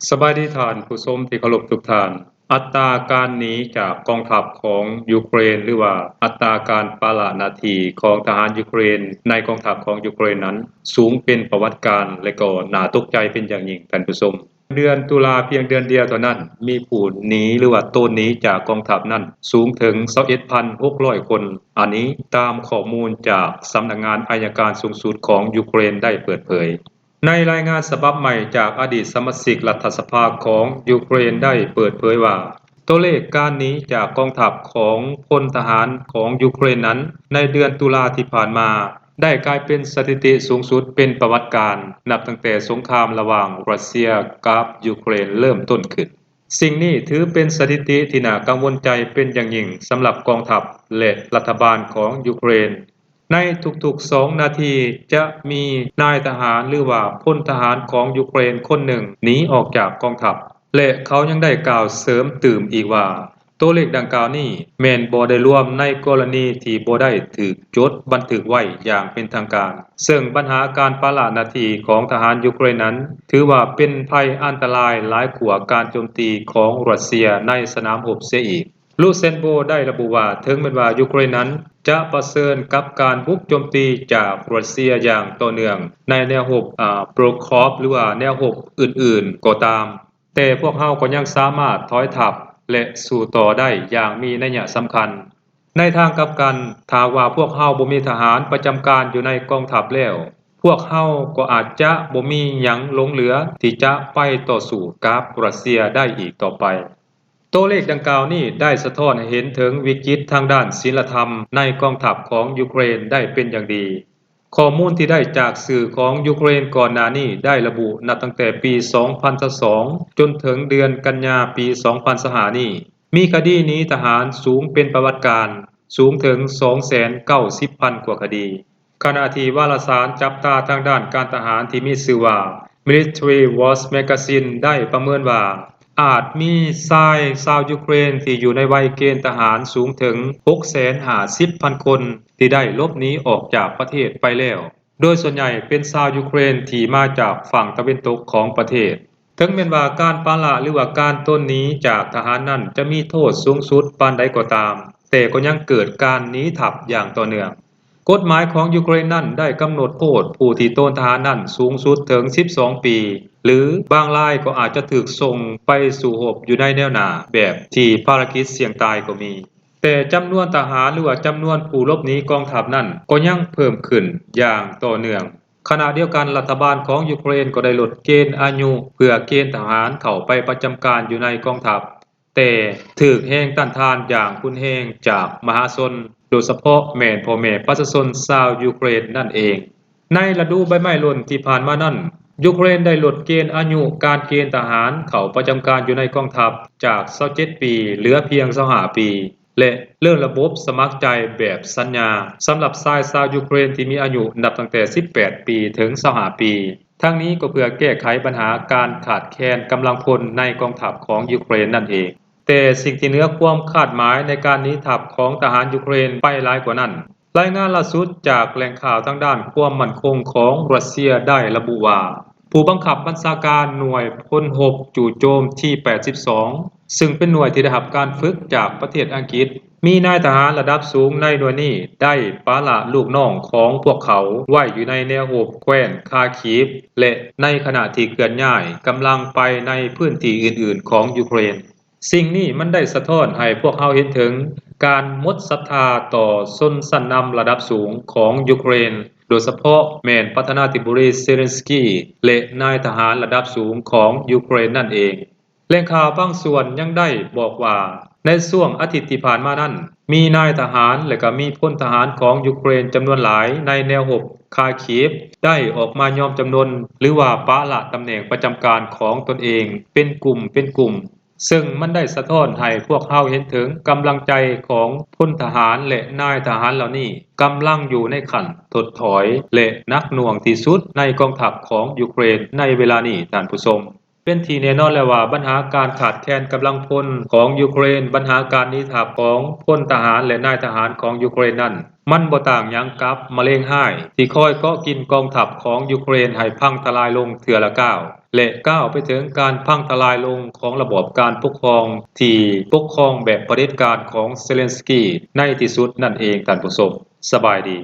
ສະບາຍດີທ່ານຜູ້ຊົມທີ່ເຄົາລົບທຸກທ່ານ. ອັດຕາການໜີຈາກກອງທັບຂອງຢູເຄຣນ ຫຼືວ່າອັດຕາການປະລະໜ້າທີ່ຂອງທະຫານຢູເຄຣນໃນກອງທັບຂອງຢູເຄຣນນັ້ນ ສູງເປັນປະຫວັດການ ແລະກໍໜ້າຕົກໃຈເປັນຢ່າງຍິ່ງທ່ານຜູ້ຊົມ. ເດືອນຕຸລາພຽງເດືອນດຽວເທົ່ານັ້ນ ມີຜູ້ໜີ ຫຼືວ່າໂຕນໜີຈາກກອງທັບນັ້ນສູງເຖິງຊາວເອັດພັນຫົກຮ້ອຍຄົນ. ອັນນີ້ຕາມຂໍ້ມູນຈາກສຳນັກງານອັຍການສູງສຸດຂອງຢູເຄຣນໄດ້ເປີດເຜີຍ. ໃນລາຍງານສະບັບໃໝ່ຈາກອະດີດສະມາຊິກລັດຖະສະພາຂອງຢູເຄຣນໄດ້ເປີດເຜີຍວ່າ ຕົວເລກການໜີຈາກກອງທັບຂອງພົນທະຫານຂອງຢູເຄຣນນັ້ນ ໃນເດືອນຕຸລາທີ່ຜ່ານມາ ໄດ້ກາຍເປັນສະຖິຕິສູງສຸດເປັນປະຫວັດການ ນັບຕັ້ງແຕ່ສົງຄາມລະຫວ່າງຣັດເຊຍກັບຢູເຄຣນເລີ່ມຕົ້ນຂຶ້ນ. ສິ່ງນີ້ຖືເປັນສະຖິຕິທີ່ໜ້າກັງວົນໃຈເປັນຢ່າງຍິ່ງສຳລັບກອງທັບ ແລະ ລັດຖະບານຂອງຢູເຄຣນ. ໃນທຸກໆສອງນາທີຈະມີນາຍທະຫານ ຫຼືວ່າພົນທະຫານຂອງຢູເຄຣນຄົນໜຶ່ງໜີອອກຈາກກອງທັບ ແລະ ເຂົາຍັງໄດ້ກ່າວເສີມຕື່ມອີກວ່າ ຕົວເລກດັ່ງກ່າວນີ້ແມ່ນບໍ່ໄດ້ລວມໃນກໍລະນີທີ່ບໍ່ໄດ້ຖືກຈົດບັນທຶກໄວ້ຢ່າງເປັນທາງການ, ເຊິ່ງບັນຫາການປະລະໜ້າທີ່ຂອງທະຫານຢູເຄຣນນັ້ນ ຖືວ່າເປັນໄພອັນຕະລາຍຫຼາຍກວ່າການໂຈມຕີຂອງຣັດເຊຍໃນສະໜາມຮົບເສຍອີກ. ລູເຊັນເບີກໄດ້ລະບຸວ່າ ເຖິງແມ່ນວ່າຢູເຄຣນນັ້ນຈະປະເຊີນກັບການບຸກໂຈມຕີຈາກຣັດເຊຍຢ່າງຕໍ່ເນື່ອງໃນແນວຮົບ ອາ ໂບຣຄອບ ຫຼືວ່າແນວຮົບອື່ນໆກໍຕາມ, ແຕ່ພວກເຮົາກໍຍັງສາມາດຖອຍທັບ ແລະ ສູ້ຕໍ່ໄດ້ຢ່າງມີໄນຍະສຳຄັນ. ໃນທາງກັບກັນ, ຖ້າຫາກວ່າພວກເຮົາບໍ່ມີທະຫານປະຈຳການຢູ່ໃນກອງທັບແລ້ວ, ພວກເຮົາກໍອາດຈະບໍ່ມີຫຍັງຫຼົງເຫຼືອທີ່ຈະໄປຕໍ່ສູ້ກັບຣັດເຊຍໄດ້ອີກຕໍ່ໄປ. ຕົວເລກດັ່ງກ່າວນີ້ໄດ້ສະທ້ອນໃຫ້ເຫັນເຖິງວິກິດທາງດ້ານສິນລະທຳໃນກອງທັບຂອງຢູເຄຣນໄດ້ເປັນຢ່າງດີ. ຂໍ້ມູນທີ່ໄດ້ຈາກສື່ຂອງຢູເຄຣນກ່ອນໜ້ານີ້ໄດ້ລະບຸ ນັບຕັ້ງແຕ່ປີສອງພັນຊາວສອງ ຈົນເຖິງເດືອນກັນຍາປີສອງພັນຊາວຫ້ານີ້ ມີຄະດີໜີທະຫານສູງເປັນປະຫວັດການ ສູງເຖິງສອງແສນເກົ້າສິບພັນກວ່າຄະດີ. ຂະນະທີ່ວາລະສານຈັບຕາທາງດ້ານການທະຫານທີ່ມີຊື່ວ່າ Military Watch Magazine ໄດ້ປະເມີນວ່າ ອາດມີຊາຍຊາວຢູເຄຣນທີ່ຢູ່ໃນໄວເກນທະຫານສູງເຖິງຫົກແສນຫ້າສິບພັນຄົນ ທີ່ໄດ້ຫຼົບໜີອອກຈາກປະເທດໄປແລ້ວ, ໂດຍສ່ວນໃຫຍ່ເປັນຊາວຢູເຄຣນທີ່ມາຈາກຝັ່ງຕາເວັນຕົກຂອງປະເທດ. ເຖິງແມ່ນວ່າການປະລະ ຫຼືວ່າການໂຕນໜີຈາກທະຫານນັ້ນຈະມີໂທດສູງສຸດປານໃດກໍຕາມ, ແຕ່ກໍຍັງເກີດການໜີທັບຢ່າງຕໍ່ເນື່ອງ. ກົດໝາຍຂອງຢູເຄຣນນັ້ນໄດ້ກຳນົດໂທດຜູ້ທີ່ໂຕນທະຫານນັ້ນສູງສຸດເຖິງສິບສອງປີ ຫຼື ບາງລາຍກໍອາດຈະຖືກສົ່ງໄປສູ້ຮົບຢູ່ໃນແນວໜ້າ ແບບທີ່ພາລະກິດສ່ຽງຕາຍກໍມີ. ແຕ່ຈຳນວນທະຫານ ຫຼືວ່າຈຳນວນຜູ້ຫຼົບໜີກອງທັບນັ້ນກໍຍັງເພີ່ມຂຶ້ນຢ່າງຕໍ່ເນື່ອງ. ຂະນະດຽວກັນ, ລັດຖະບານຂອງຢູເຄຣນກໍໄດ້ລົດເກນອາຍຸເພື່ອເກນທະຫານເຂົ້າໄປປະຈຳການຢູ່ໃນກອງທັບ, ແຕ່ຖືກແຮງຕ້ານທານຢ່າງຮຸນແຮງຈາກມະຫາຊົນ, ໂດຍສະເພາະແມ່ນພໍ່ແມ່ປະຊາຊົນຊາວຢູເຄຣນນັ້ນເອງ. ໃນລະດູໃບໄມ້ຫຼົ່ນທີ່ຜ່ານມານັ້ນ, ຢູເຄຣນໄດ້ລົດເກນອາຍຸການເກນທະຫານເຂົ້າປະຈຳການຢູ່ໃນກອງທັບຈາກຊາວເຈັດປີ ເຫຼືອພຽງຊາວຫ້າປີ ແລະ ເລີ່ມລະບົບສະໝັກໃຈແບບສັນຍາ ສຳລັບຊາຍຊາວຢູເຄຣນທີ່ມີອາຍຸນັບຕັ້ງແຕ່ສິບແປດປີເຖິງຊາວຫ້າປີ. ທັງນີ້ກໍເພື່ອແກ້ໄຂບັນຫາການຂາດແຄນກຳລັງພົນໃນກອງທັບຂອງຢູເຄຣນນັ້ນເອງ. ແຕ່ສິ່ງທີ່ເໜືອຄວາມຄາດໝາຍໃນການໜີທັບຂອງທະຫານຢູເຄຣນໄປຫຼາຍກວ່ານັ້ນ, ລາຍງານລ່າສຸດຈາກແຫຼ່ງຂ່າວທາງດ້ານຄວາມໝັ້ນຄົງຂອງຣັດເຊຍໄດ້ລະບຸວ່າ ຜູ້ບັງຄັບບັນຊາການໜ່ວຍພົນຮົບຈູ່ໂຈມທີແປດສິບສອງ ຊຶ່ງເປັນໜ່ວຍທີ່ໄດ້ຮັບການຝຶກຈາກປະເທດອັງກິດ ມີນາຍທະຫານລະດັບສູງໃນໜ່ວຍນີ້ໄດ້ປະລະລູກນ້ອງຂອງພວກເຂົາໄວ້ຢູ່ໃນແນວຮົບແຄວ້ນຄາຄີບ ແລະ ໃນຂະນະທີ່ເຄື່ອນຍ້າຍກຳລັງໄປໃນພື້ນທີ່ອື່ນໆຂອງຢູເຄຣນ. ສິ່ງນີ້ມັນໄດ້ສະທ້ອນໃຫ້ພວກເຮົາເຫັນເຖິງການໝົດສັດທາຕໍ່ຊົນຊັ້ນນຳລະດັບສູງຂອງຢູເຄຣນ, ໂດຍສະເພາະແມ່ນປະທານາທິບໍດີເຊເລັນສກີ ແລະ ນາຍທະຫານລະດັບສູງຂອງຢູເຄຣນນັ້ນເອງ. ແຫຼ່ງຂ່າວບາງສ່ວນຍັງໄດ້ບອກວ່າ ໃນຊ່ວງອາທິດທີ່ຜ່ານມານັ້ນ, ມີນາຍທະຫານ ແລະ ກໍມີພົນທະຫານຂອງຢູເຄຣນຈຳນວນຫຼາຍໃນແນວຮົບຄາຄີບ ໄດ້ອອກມາຍອມຈຳນົນ ຫຼືວ່າປະລະຕຳແໜ່ງປະຈຳການຂອງຕົນເອງເປັນກຸ່ມເປັນກຸ່ມ, ເຊິ່ງມັນໄດ້ສະທ້ອນໃຫ້ພວກເຮົາເຫັນເຖິງກຳລັງໃຈຂອງພົນທະຫານ ແລະ ນາຍທະຫານເຫຼົ່ານີ້ກຳລັງຢູ່ໃນຂັ້ນຖົດຖອຍ ແລະ ໜັກໜ່ວງທີ່ສຸດໃນກອງທັບຂອງຢູເຄຣນໃນເວລານີ້, ທ່ານຜູ້ຊົມ. ເປັນທີ່ແນ່ນອນແລ້ວວ່າ ບັນຫາການຂາດແຄນກຳລັງພົນຂອງຢູເຄຣນ, ບັນຫາການໜີທັບຂອງພົນທະຫານ ແລະ ນາຍທະຫານຂອງຢູເຄຣນນັ້ນ ມັນບໍ່ຕ່າງຫຍັງກັບມະເຮັງຮ້າຍທີ່ຄອຍເກາະກິນກອງທັບຂອງຢູເຄຣນໃຫ້ພັງທະລາຍລົງເທື່ອລະກ້າວ ແລະ ກ້າວໄປເຖິງການພັງທະລາຍລົງຂອງລະບອບການປົກຄອງທີ່ປົກຄອງແບບຜະເດັດການຂອງເຊເລັນສກີໃນທີ່ສຸດນັ້ນເອງ. ທ່ານຜູ້ຊົມ, ສະບາຍດີ.